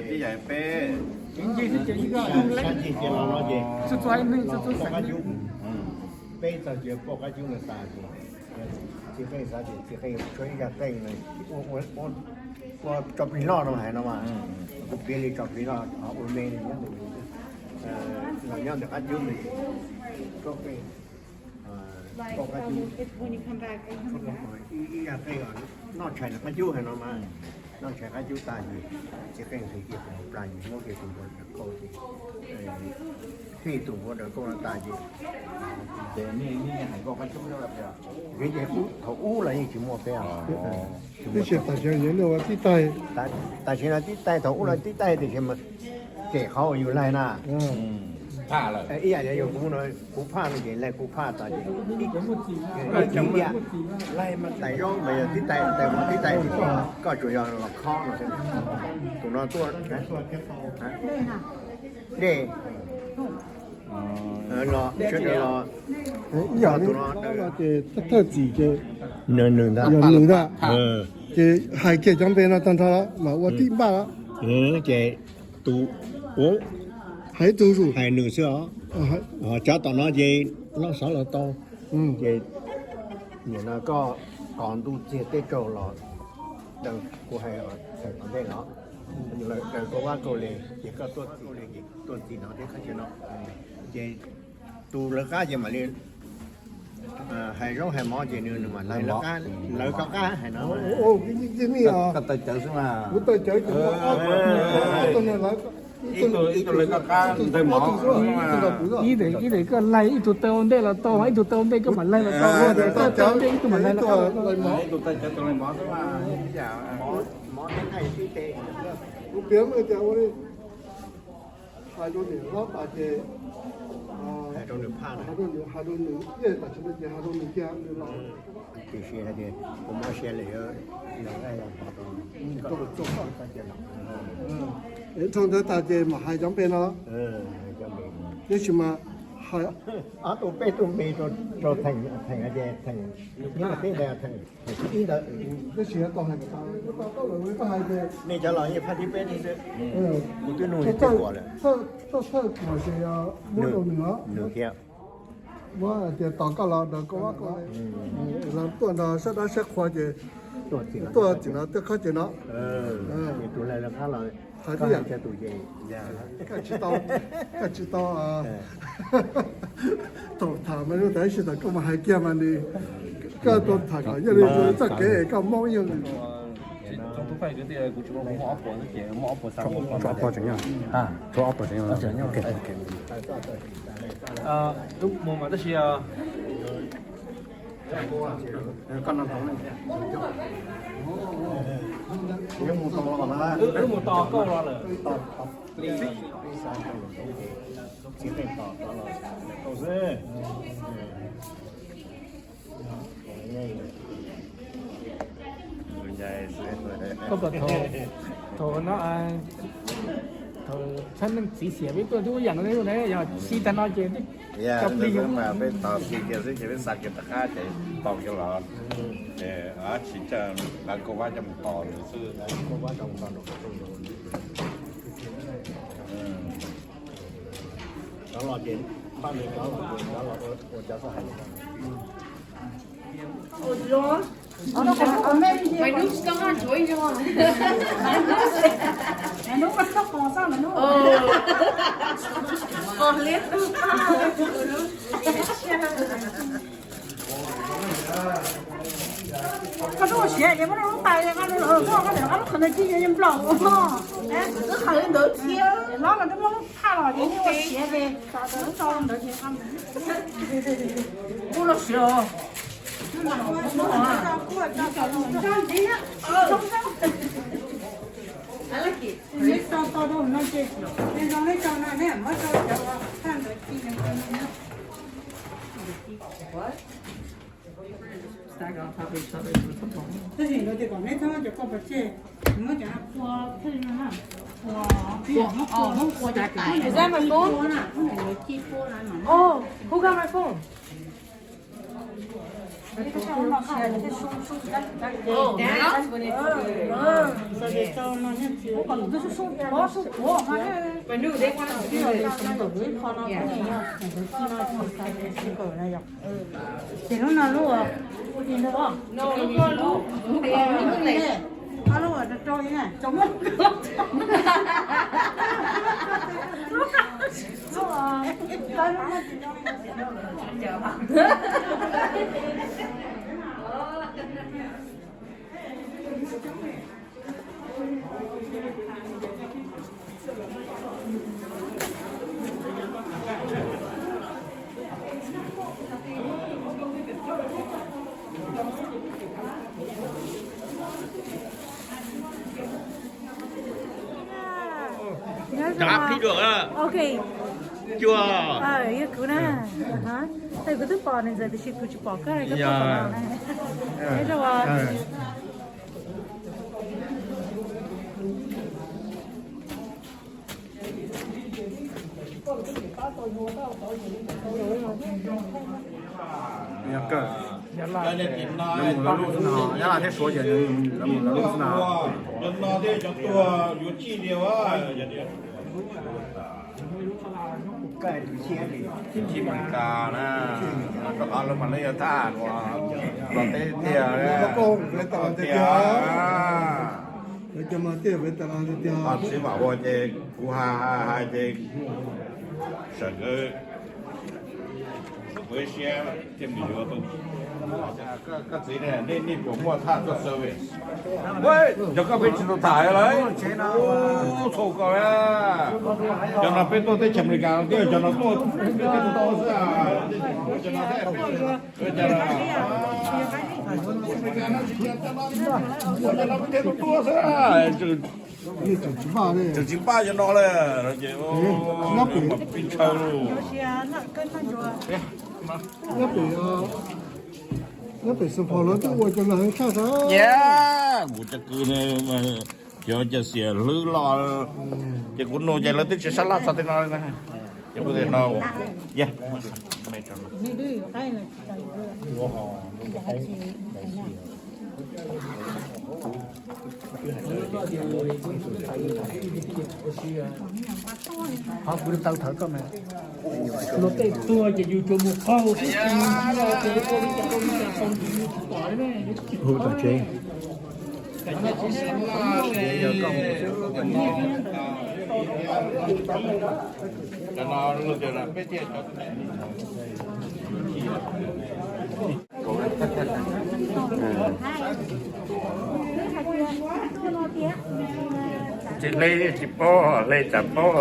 Ib yam peb, ib yam peb, peb txog ces poj qab cub no tas ces, Txiv Qeej xav tias Txiv Qeej tshuav ib zaj qeej ua tso plig loj no hais no mas, kuv piav li tso plig loj ua me li nyob ntawm, los nyob ntawm qab cub ntawd, tshuav qeej, poj qab cub, ib zaj qeej noj tshais qab cub hais no mas, noj tshais qab cub tas ces Txiv Qeej hais tias tus plag ces muab kiag tus npua daws kauj ces, hej tus npua daws kauj no tas ces, ces thaum ub los yeej tsis muaj peb. Tab sis tam sim no tib taig, tam sim no tib taig, thaum ub los tib taig tiam sis mas cem qhov uas yus laig na. Ib yam li yog kuv no, kuv phaj no ces laig kuv phaj tas ces, laig mas tais zaub mas yog tib taig, tais mas tib taig, koj tsuas yog los khob no xwb. Tus no tuaj dej los sawv daws los, ib yam li tus no ces thawj txim ces nws ntag, nws ntag. Ces hais kiag cov npe no tag nrho los mas ua tib npaj los. Ces tus, hais ib tug zus, hais nws xwb os. Cov tom no ces loj xov los tau. Ces nim no koj tos ntuj txiag teb tsaus los, kuv hais thaum tom ntej los, daws kauj vab kauj le ces koj tuaj txi, tuaj txi no thiab qhov chaw no. Ces tus lawv qab ces mam li hais zaub hais mov ces nws mam laig lawv qab, lawv koj qab hais no. Koj taw cawv xwb mas. Kuv taw cawv ces muaj ob tug, ib tug lawv koj qab ntawg mov, ib tug koj laig ib tug taw ua ntej los tau, ib tug taw ua ntej koj mam laig los tau, ib tug taw cawv ib tug mam laig los tau. Ib tug taw cawv tus laig mov xwb mas. Mov, mov teb nqaij tib teb. Kuv piav tias ua li hais rau niam hlob tas ces, hais rau nws, hais rau nws, hais rau nws, tam sim no ces hais rau nws kiag nws los. Tiam sis hais tias kuv mob siab lawm, los nqaij los mov rau, koj tuaj txog koj cia los. Dhau ntawd tas ces mam hais cov npe no. Tiam sis mas hais ob tug peb tug npe rau Theem, Theem hais tias Theem, nyob teb ntawd Theem, Theem ib ntawd. Tiam sis tau hais, tau hais tias nej cov los yeej phaj thib peb thiab xwb. Kuv twb nug tib kuam lawm. Thawj kuam ces muab rau nws os. Nws thiab. Muab tias tos koj los daws kauj vab kauj le, los tuaj nrog saib dab saib qhua ces tuaj txim no tuaj khob ces no. Hais tias koj tsis tau, koj tsis tau tau tham mas tab sis tas koj mas hais kiag mas nws, koj tau tham kom yog li txoj kev koj Hmoob yog li. Tshuav ob pawg tseem nyob, tshuav ob pawg tseem nyob. Mus mas tab sis wb mus tos kauj los lawm. Koj kom thaum no, thaum tshab neeg txiv xiam peb tuaj twb ua yam no ne, yog si tag no ces cov plig mas peb tos plig kiag xwb ces peb xa kiag rov qab ces tos kiag los. Ces tsis coj, lawv kauj vab coj mus tos nws xwb. Kauj vab coj mus tos nws. Cov los ces npaj nws cov los ces cov los ua cov txoj hais. Koj twb ua siav ces muab lub tais, koj lub qhov ntawd ci ces nplaum. Lub qhov ntawd thiab los twb muab lub phaj los ces ua siav ces tso ntawd ces ua los siav os. Tab sis nkawd tias kom neb txhob muab cov koj pov tseg, muab cov no qhua pheej no na, qhua. Is that my phone? Oh, who got my phone? Oh, yeah? Ces lub no lub, no, lub no lub, lub, lub, lub, lub, lub, lub, lub, Cov ib duam. Ok. Cua. Yog kuv na. Kuv twb pom nws ntawd tiam sis kuv tsis pom koj, koj pom na. Yog kawg. Lawv mus lawv lub xwb no, Nyab Laj thiab Suav ces lawv mus lawv lub xwb no. Cov no thiab cov tuag yuav txij li. Tsis Meskas na, rau qhov lawv mas lawv yog thaj uas los teb tiag, tiag. Txiv Vam Hua ces kuv hais hais hais ces sawv nkawd ua siab thiaj mus yuav tau. Koj txiv ne, nej puas muaj thaj tuaj service? Yog koj peb tsis tau tham lawm. Txhob koj, cov no peb tuaj teb chaws Amelikas no twb yog cov no tuaj, peb tuaj xwb. Cov no peb thiaj tuaj xwb. Tseem tsis npaj cov no li, ces pib ntshaw lauj. Nyob pem Xeev Pos lawv twb ua cov no heev tshaj xwb. Kuv cov kwv, cov cov xiam hlwb los, ces kuv nug ces lawv twb tsis sab laj txog tej no li na. Ces kuv tias no, qhov kuv tau thawv koj mas, luag tej tuag ces yus tsuas mus qaug xwb, hu tom tsev. Tsis hle tsis paub, hle tsam paub.